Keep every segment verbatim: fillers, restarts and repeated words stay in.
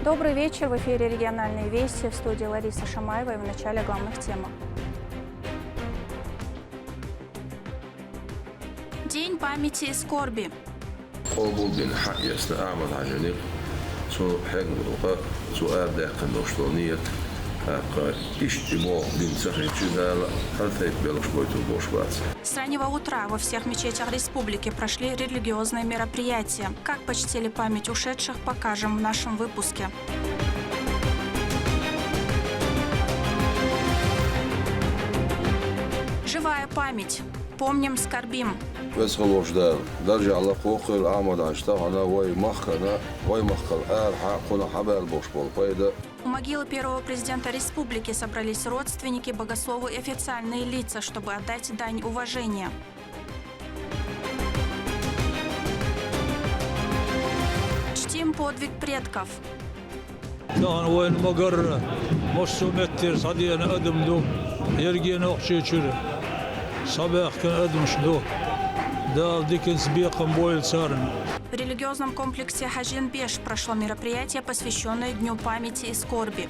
Добрый вечер. В эфире региональные вести. В студии Лариса Шамаева. И в начале о главных темах. День памяти и скорби. Къобалдина хьаэцна Ахьмад-Хьажин никъ, цо хьегна долу къа, цо арадаьккхина долуш долу нийят, тӀаккха иштта и болх дина ца хилча, Дала хӀара тайпа белхаш гойтур болуш бац. С раннего утра во всех мечетях республики прошли религиозные мероприятия. Как почтили память ушедших, покажем в нашем выпуске. Живая память. Помним, скорбим. Веза хилла волчу Дала даржехь лакхаваккхийла Ахьмад-Хьаьжа тахана вай махкана, вай махкал арахьа кхунах хьабаьлла болуш болу пайда. У могилы первого президента республики собрались родственники, богословы и официальные лица, чтобы отдать дань уважения. Чтим подвиг предков. Тахана вайна ма-гарра, массо а меттера схьадеана адам ду, ерриге нохчийчуьра схьабаьхкина адамаш ду. Дала диканца бекхам бойла царна. В религиозном комплексе Хьажин-Беш прошло мероприятие, посвящённое Дню памяти и скорби.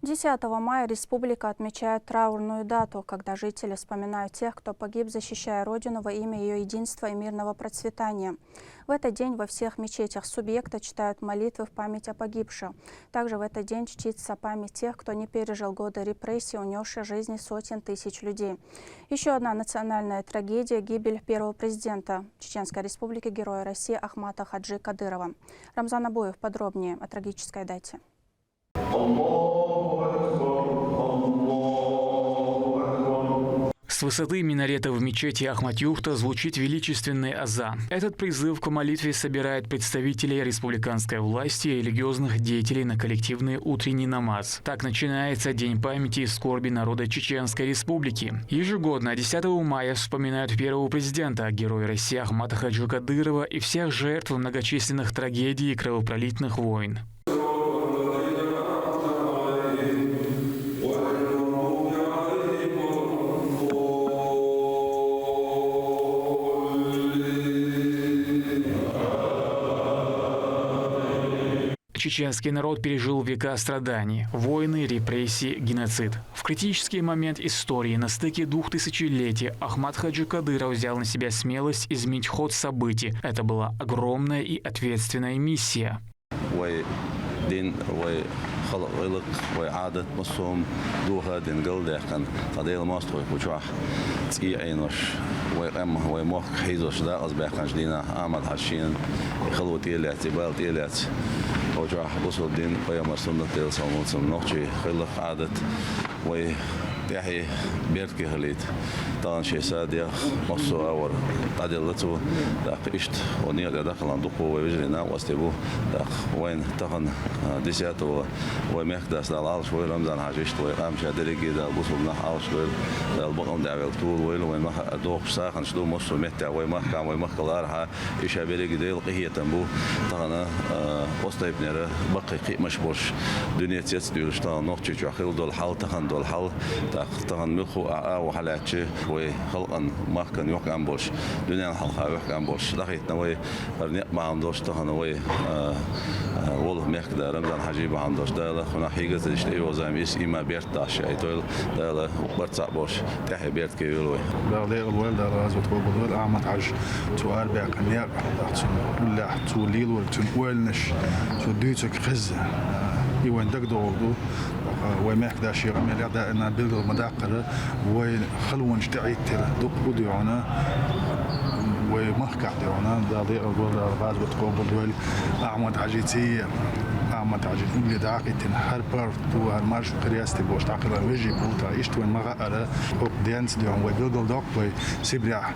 Десятого мая республика отмечает траурную дату, когда жители вспоминают тех, кто погиб, защищая Родину во имя её единства и мирного процветания. В этот день во всех мечетях субъекта читают молитвы в память о погибших. Также в этот день чтится память тех, кто не пережил годы репрессий, унёсших жизни сотен тысяч людей. Ещё одна национальная трагедия — гибель первого президента Чеченской Республики, Героя России Ахмата Хаджи Кадырова. Рамзан Абуев подробнее о трагической дате. С высоты минарета в мечети Ахмат-Юхта звучит величественный азан. Этот призыв к молитве собирает представителей республиканской власти и религиозных деятелей на коллективный утренний намаз. Так начинается День памяти и скорби народа Чеченской Республики. Ежегодно, десятого мая, вспоминают первого президента, Героя России Ахмата Хаджи Кадырова и всех жертв многочисленных трагедий и кровопролитных войн. Чеченский народ пережил века страданий, войны, репрессий, геноцид. В критический момент истории, на стыке двух тысячелетий, Ахмат Хаджи Кадыров взял на себя смелость изменить ход событий. Это была огромная и ответственная миссия. Вай дин, вай халкъан гӀиллакх, вай Ӏадат, массо а хӀума доха а дина, галдаьккхина, цхьа Делан мостагӀий кху чохь цӀий Ӏенош, вай къам, вай мохк хьийзош дакъазбаьккхинчу дийнахь Ахьмад-Хьаьжа шена и хало тӀе а лаьцна, и бала тӀе а лаьцна, кху чохь бусалба дин, пайхамаран суннат, Делан салам хуьлда цунна, нохчийн гӀиллакх, Ӏадат, вай тӀаьхье беркате хилийта. Тахана шен са дегӀ, массо а агӀор дӀаделла цо, тӀаккха иштта вай некъа тӀе дӀакхелхина дуккха а вай вежарий, накъостий бу. ТӀаккха вайна тахана, а, десятого, вай мехкадас Дала Ӏалаш дойла, Рамзан-Хьаьжа, иштта вай къам ша дерриге а Дала бусалба нах Ӏалаш дойла, Дала бакъонца дӀавелла тола войла, вайна ма-хаъара доккхуш сагӀанаш ду массо а меттехь, вай махкахь, вай махкал арахьа. И ша берриге а Делан къинхетам бу. Тахана, а, оцу тайпанера баккхий кхиамаш болуш, дуьне цецдуьйлуш, тахана Нохчийчохь хилла долу хьал, тахана долу хьал, тӀаккха тахана муьлхха а агӀо хьалаьцча, вай халкъан, махкан юьхькӀам болуш, дуьненна хьалха юьхькӀам болуш, дӀахӀиттина вай хӀара некъ бахьана долуш, тахана вай, а, а, волу мехкада Рамзан-Хьаьжа бахьана долуш, Дала кхунах хьийгаза иштта тӀейогӀу зама, иза, иман, беркат дӀа ша айтойла, Дала барт цхьаъ болуш, тӀаьхье беркате йойла вай. Дала декъала войла, Дала гӀазот къобалдойла Ахьмад-Хьаьжа, цо арабаьккхина некъ, тӀаккха цуьнан уллехь, цо лелориг, цуьнан ойланаш, цо дуьйцург хезна, и вайна дагадогӀург ду. ТӀаккха вай мехкада шен къамелехь даима билгал ма-даккхара, вай халонаш тӀехӀиттира дуккха а ду хьуна, вай махкахь ду хьуна, Дала декъала войла, Дала гӀазот къобалдойла Ахьмад-Хьаьжаций, Ахьмад-Хьаьжин улле дӀахӀиттина хӀара паргӀато, хӀара маршо, хӀара ясти болуш дӀакхелхина вежарий бу, тӀаккха иштта вайна ма-хаъара, хӀокху денца ду хьуна вай билгалдоккху, вай Сибрехь,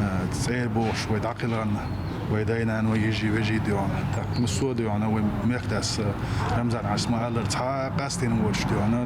а, цӀера бохуш вай дӀакхелхина, вай дай-наной, йижий, вежарий ду хьуна. ТӀаккха массо а ду хьуна вай мехкадас, а, Рамзан-Хьаьжас ма-аллара, цхьа а къастийна воцуш ду хьуна,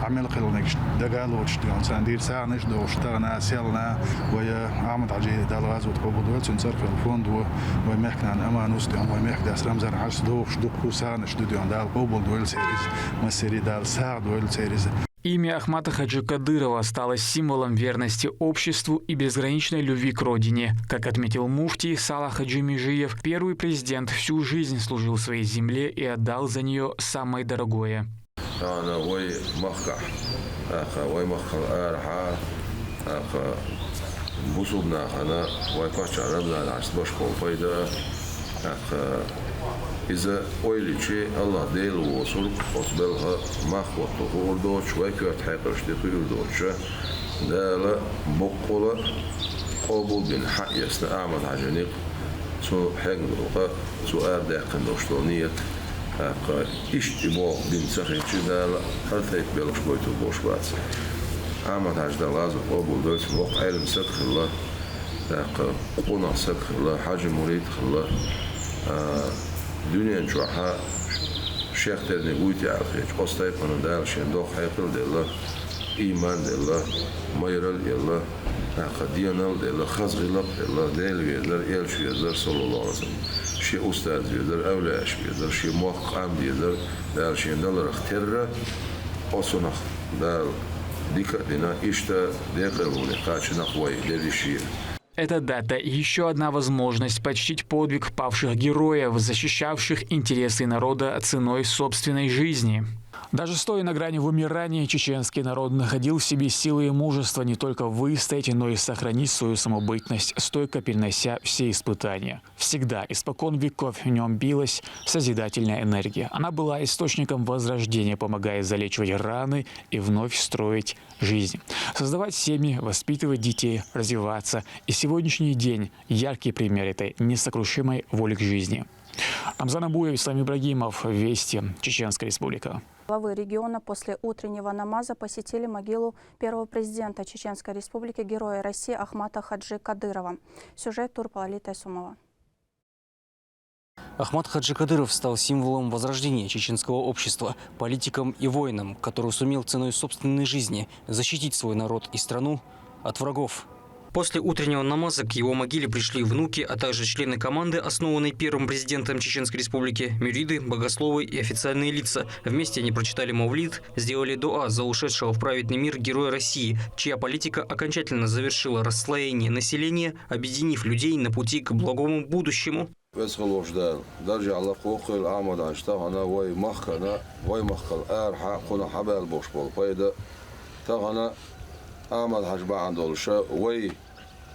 дӀа мел кхелхинарг дага а лоцуш ду хьуна, царна дийр сагӀанаш а дохуш, тахана а, селхана а, вай, а, Ахьмад-Хьаьжин Дала гӀазот къобалдойла, цуьнан цӀарах йолу фондо, вай мехкан нана Аманас ду хьуна, вай мехкадас Рамзан-Хьаьжас дохуш дуккха а сагӀанаш ду хьуна, Дала къобалдойла церан иза, массеран а Дала сагӀа дойла церан иза. Имя Ахмата Хаджи Кадырова стало символом верности обществу и безграничной любви к родине. Как отметил муфтий Салах Хаджи Межиев, первый президент всю жизнь служил своей земле и отдал за нее самое дорогое. Ана вай махкахь, аха, вай махкал арахьа, аха, бусубнахана вай паччахь Рамзан Хьаджис баш болу пайда, аха, иза ойличи Аллах Дела воцург, оцу белха мах хӀотто хуур доцуш, вай коьрта хьекъалш де хуьйр доцуша, Дала боккъала къобалбина хьаэцна Ахьмад Хьаджа никъ, цу хьегна долу къа, цу арадаьккхина долуш долу ният, тӀаккха иштта и болх бина ца хилча, Дала хӀара тайпа белхаш гойтур болуш бац. Ахьмад Хьаджа Дала гӀазот къобалдойла, воккха Ӏелам саг хилла, тӀаккха къонах саг хилла, хьаьжа мурид хилла, а, дуьнен чохьа шех терниг вуй те аьлла хеташ, оцу тайпана Дала шен доккха хьекъал делла, ийман делла, майралла елла, тӀаккха денал делла, хаза гӀиллакх делла, Дела везар, Элча везар, саллаллаху Ӏалайхи ва саллам, шен устаз везар, авлияаш везар, шен мохк къам дезар, Дала шен даларх терра, оцунах Дала дика а дина, иштта декъалвале кхачанах вай дерриш а. Эта дата — еще одна возможность почтить подвиг павших героев, защищавших интересы народа ценой собственной жизни. Даже стоя на грани вымирания, чеченский народ находил в себе силы и мужество не только выстоять, но и сохранить свою самобытность, стойко перенося все испытания. Всегда, испокон веков, в нем билась созидательная энергия. Она была источником возрождения, помогая залечивать раны и вновь строить жизнь. Создавать семьи, воспитывать детей, развиваться. И сегодняшний день — яркий пример этой несокрушимой воли к жизни. Рамзан Абуев, Ислам Ибрагимов, Вести, Чеченская Республика. Главы региона после утреннего намаза посетили могилу первого президента Чеченской Республики, Героя России Ахмата Хаджи Кадырова. Сюжет Турпала Лита Сумова. Ахмат Хаджи Кадыров стал символом возрождения чеченского общества, политиком и воином, который сумел ценой собственной жизни защитить свой народ и страну от врагов. После утреннего намаза к его могиле пришли внуки, а также члены команды, основанной первым президентом Чеченской Республики, мюриды, богословы и официальные лица. Вместе они прочитали мавлид, сделали дуа за ушедшего в праведный мир Героя России, чья политика окончательно завершила расслоение населения, объединив людей на пути к благому будущему. Веза хилла волчу Дала даржехь лакхавойла Ахьмад-Хьаьжа тахана вай махкана, вай махкал арахьа кхунах хьабаьлла болуш болу пайда. Тахана Ахьмад-Хьаьжа бахьана долуша вай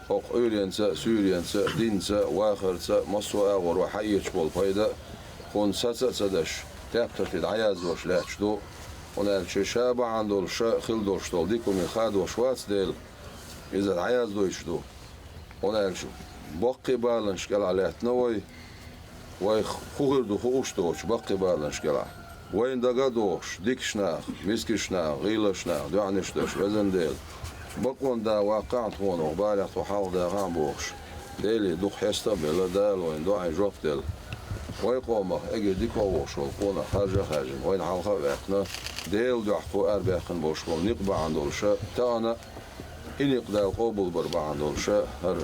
хӀокху Ӏуьйренца а, суьйренца а, динца а, вахарца а, массо а агӀор вай хьаэцаш болу пайда кхунна саца а ца деш, тептар тӀе дӀаяздеш лаьтташ ду. ХӀунда аьлча ша бахьана долуша хила долуш долу дика хӀума хадош вац Дела, иза дӀаяздойтуш ду. ХӀунда аьлча баккхий баланаш кӀелахь лаьттина вай, вай хӀун хир ду хууш доцуш баккхий баланаш кӀелахь. Вайна дага а дохуш, дикачу наха, мискачу наха, гӀийлачу наха дуьхьанаш деш, везан Дела, бакъонан да ваккхахьа тхуна, ваха балех тхо хьалха дахахьа бохуш, Деле дукха хьеста а белла, Дала вайна дуӀайн жоп делла. Вай къомах эггара дика а вохуш волу къонах харжа а хаьржина, вайна хьалха а ваьккхина, Делан дуьхьа кху арабаьккхина болуш болу никъ бахьана долуша, тахана и никъ Дала къобалбар бахьана долуша, хӀара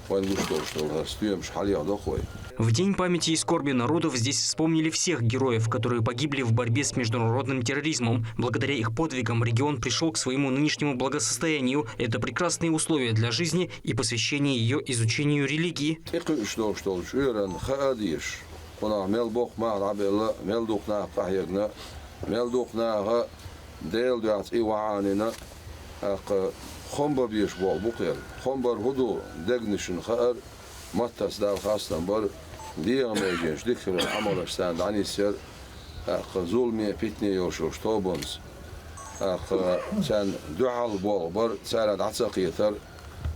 вайн гуш долуш долу хӀара стоьмаш хьалеха доху вай. В День памяти и скорби народов здесь вспомнили всех героев, которые погибли в борьбе с международным терроризмом. Благодаря их подвигам регион пришёл к своему нынешнему благосостоянию. Это прекрасные условия для жизни и посвящения её изучению религии. ТӀекхуьуш долуш долчу чкъуран хаа дезаш, кхунах мел боккха мах дӀабелла, мел дукха наха къахьегна, мел дукха наха Делан дуьхьа цӀий вахьанина, тӀаккха хам бан безаш болу бу кхел. Хам бар хӀун ду дегнашна хаар, маттаца Далла хастам бар, дегӀан меженаш дика хилла Ӏамалаш царна дӀанисъяр, тӀаккха зуламе, питане йолуш йолчу тобанца, тӀаккха царна дуьхьал болх бар, цара дӀа ца кхетар,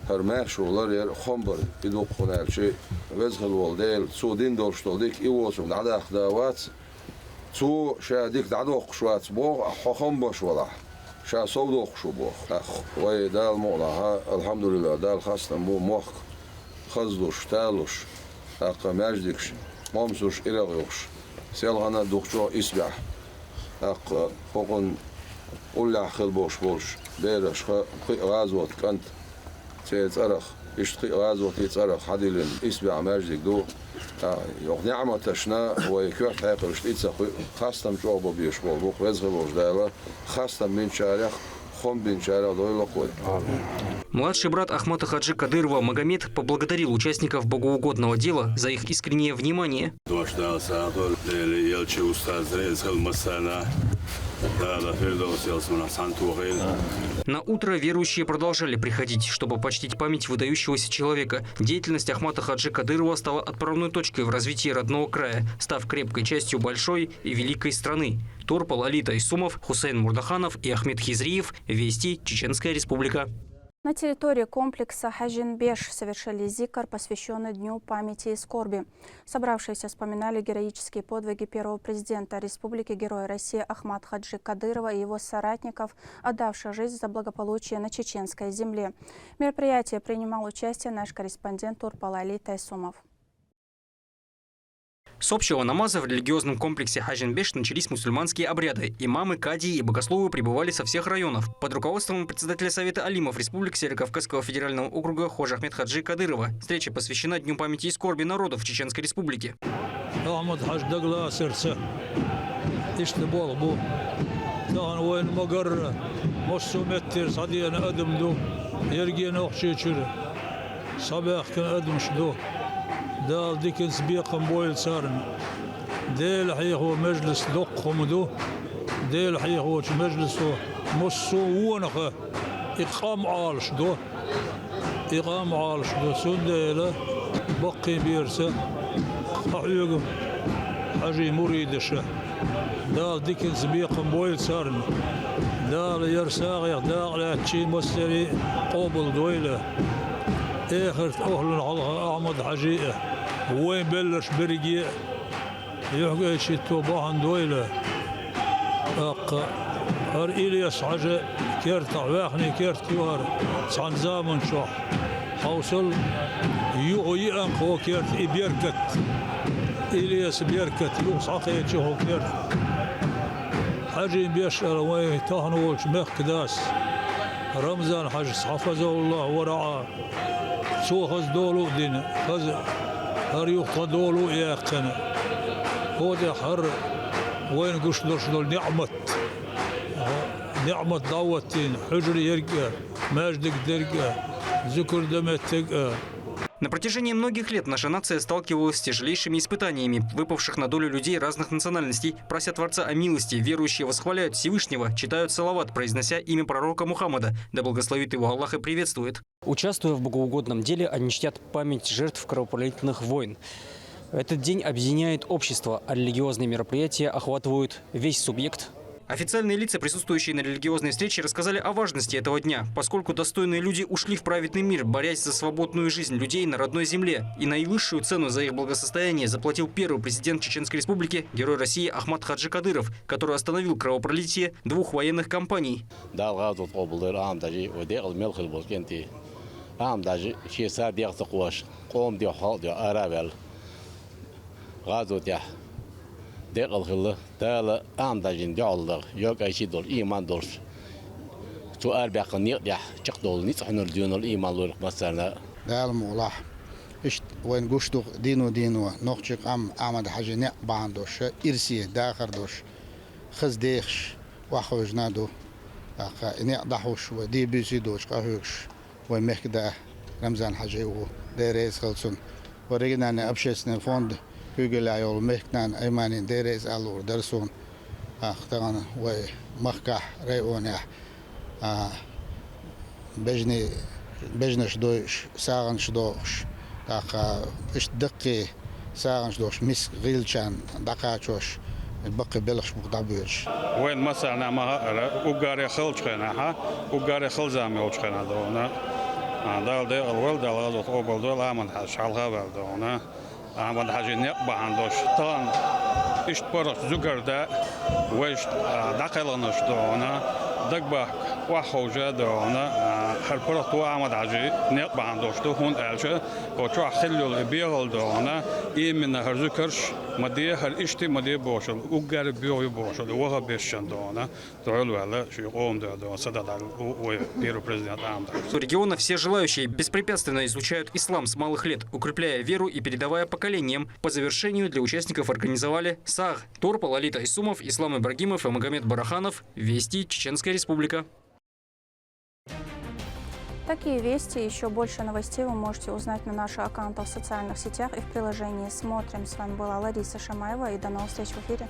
хӀара маьршо ларъяр, хам бар и ду-кх, хӀунда аьлча Веза хилла волу Дела, цо дина долуш долу дика и воцург дӀадаккха да вац, Цо ша дика дӀадоккхуш вац боху, хьо хам беш валахь, ша сов доккхуш ву боху. ТӀаккха вай Дала мукъалахь, алхьамдулиллахӀ, Далла хастам бу, мохк хазлуш, талуш, тӀаккха маьждигаш, къомсуш, ирагӀ йохуш, селхана а дукха чӀогӀа исбаьхьа. ТӀаккха хӀокхунна уллехь хила болуш болчу берашха, пхи а гӀазот кӀант, церан цӀарах Иштта кхин а гӀазоти цӀерах хьадиллина исбаьхьа маьждиг ду. А, йокх ниӀматашна вай коьрта хьекхарш тӀе ца кхуьу, хастам чӀогӀа бо безаш болу бу, веза хилла волчу Дала, хастам бинчарех, хом бинчарех дойла вай. Младший брат Ахмата Хаджи Кадырова Магомед поблагодарил участников богоугодного дела за их искреннее внимание. Дош Дала сагӀа дойла, Дела, элча, устаз, реза хила массарна. Дала Фирдовс ялсаманехь цхьаьна тохийла. На утро верующие продолжали приходить, чтобы почтить память выдающегося человека. Деятельность Ахмата Хаджи Кадырова стала отправной точкой в развитии родного края, став крепкой частью большой и великой страны. Турпал Али Тайсумов, Хусейн Мурдаханов и Ахмед Хизриев. Вести, Чеченская Республика. На территории комплекса Хажин-Беш совершили зикр, посвящённый Дню памяти и скорби. Собравшиеся вспоминали героические подвиги первого президента республики, Героя России Ахмат Хаджи Кадырова и его соратников, отдавших жизнь за благополучие на чеченской земле. В мероприятии принимал участие наш корреспондент Турпал Али Тайсумов. С общего намаза в религиозном комплексе Хажин-Беш начались мусульманские обряды. Имамы, кади и богословы прибывали со всех районов. Под руководством председателя Совета алимов республик Северо-Кавказского федерального округа Хож Ахмед Хаджи Кадырова встреча посвящена Дню памяти и скорби народов Чеченской Республики. Ахмад-Хьаьжа дагалацарца иштта болх бу. Тахана вайна ма-гарра, массо а меттера схьадеана адам ду, ерриге а Нохчийчуьра. Схьабаьхкина адамаш ду. Дала диканца бекхам бойла царна. Дела хьехо межлис доккха хӀума ду. Дела хьехочу межлисо массо а вонаха и къам Ӏалаш ду. И къам Ӏалаш ду. Цундела баккхий берца къахьоьгу Хьажин муридаша. Дала диканца бекхам бойла царна. Дала яра сагӀех дакъа лаьттачий массарий къобал дойла. Эхарт охӀлун хьалха Ахьмад-Хьажи а, вайн белларш берриге а юьхьгечитто бахьана дойла. ТӀаккха хӀара Илес-Хьажа кертахь, ваьхний керт ю хӀара цхьана заман чохь. Хьовсал, юха йиъанкха хӀо керт и беркат. Илеса беркат юха схьакхечи хӀо керт. Хьажин-Беш ала вайн тахана волчу мехкадас Рамзан-Хьажас, хьафазаллахӀ ва раӀа, цо хаза долу а дина, хаза хӀара юха тхан долу а яьккхина. ХӀо тӀехь хӀара вайна гуш долуш долу ниӀмат, ниӀмат дӀахӀоттийна, хьуьжар ерг а, маьждиг дерг а, зуькар дан меттиг а. На протяжении многих лет наша нация сталкивалась с тяжелейшими испытаниями, выпавших на долю людей разных национальностей. Прося Творца о милости, верующие восхваляют Всевышнего, читают салават, произнося имя пророка Мухаммада, да благословит его Аллах и приветствует. Участвуя в богоугодном деле, они чтят память жертв кровопролитных войн. Этот день объединяет общество, а религиозные мероприятия охватывают весь субъект. Официальные лица, присутствующие на религиозной встрече, рассказали о важности этого дня, поскольку достойные люди ушли в праведный мир, борясь за свободную жизнь людей на родной земле. И наивысшую цену за их благосостояние заплатил первый президент Чеченской Республики, Герой России Ахмат Хаджи Кадыров, который остановил кровопролитие двух военных кампаний. Дала гӀазот къобалдойла Ахьмад-Хьаьжин, вай декъала мел хилла болу кӀентий. Ахьмад-Хьаьжа шен сар дегӀ ца кхош, къоман дуьхьа, халкъан дуьхьа ара а ваьлла, гӀазотехь декъала хилла. Дала Ахьмад-Хьаьжин дуьхьал даха, йоккхачий долуш, ийман долуш, цо арабаьккхина некъа тӀехь чекхдолу ницкъ хьуьнарг доьналла ийман лойла массарна а. Дала мукъ лахь. Иштта вайна гуш ду-кх дино-дино нохчийн къам Ахьмад-Хьаьжин некъ бахьана долуш, ирсе дахар долуш, хаза дехаш охьахевшина а ду. ТӀаккха и некъ дӀахьош, вай дийна-буьйса доцуш къахьоьгуш вайн мехкада Рамзан-Хьаьжа а ву, Дела реза хила цунна. Вайн региональный общественный фонд куьйгаллехь йолу мехкан нана Айманина Дела реза ала луур дара суна. ТӀаккха тахана вайн махкахь, районехь, а, бежни-, бежнаш дойуш, сагӀанаш дохуш, тӀаккха иштта даккхий сагӀанаш дохуш, миска гӀийлачарна дӀакхачош, баккхий белхаш бу дӀабоьдуш. Вайна массарна а ма хаьара, уггаре халчу хенахь, уггаре хала зама йолчу хенахь ду хьуна. А, Дала декъала войла, Дала гӀазот къобалдойла, Ахьмад-Хьаьжа хьалха а ваьлла ду хьуна. Ахьмад-Хьаьжин некъ бахьана долуш, тахана иштта паргӀат зугар дан, вайшна, а, дӀакхелхинарш ду хьуна, дагабахка охьаховша а ду хьуна, а, ХӀара паргӀато Ӏамадажи некъ бахьан долуш ду, хӀунда аьлча кху чохь хилла йолу и бегӀалла догӀана, именно хӀара зуькарш ма де, хӀара иштта ма де бохуш, уггар боьха ю бохуш, ваха бешан догӀана, дуьхьал ваьлла, шен къоман дуьхьа догӀана, сададала вай первый президент Ӏамадажи. Региона все желающие беспрепятственно изучают ислам с малых лет, укрепляя веру и передавая поколениям. По завершению для участников организовали сагӀ. Торпал, Алита Исумов, Ислам Ибрагимов и Магомед Бараханов. Вести, Чеченская Республика. Такие вести и ещё больше новостей вы можете узнать на наших аккаунтах в социальных сетях и в приложении «Смотрим». С вами была Лариса Шамаева, и до новых встреч в эфире.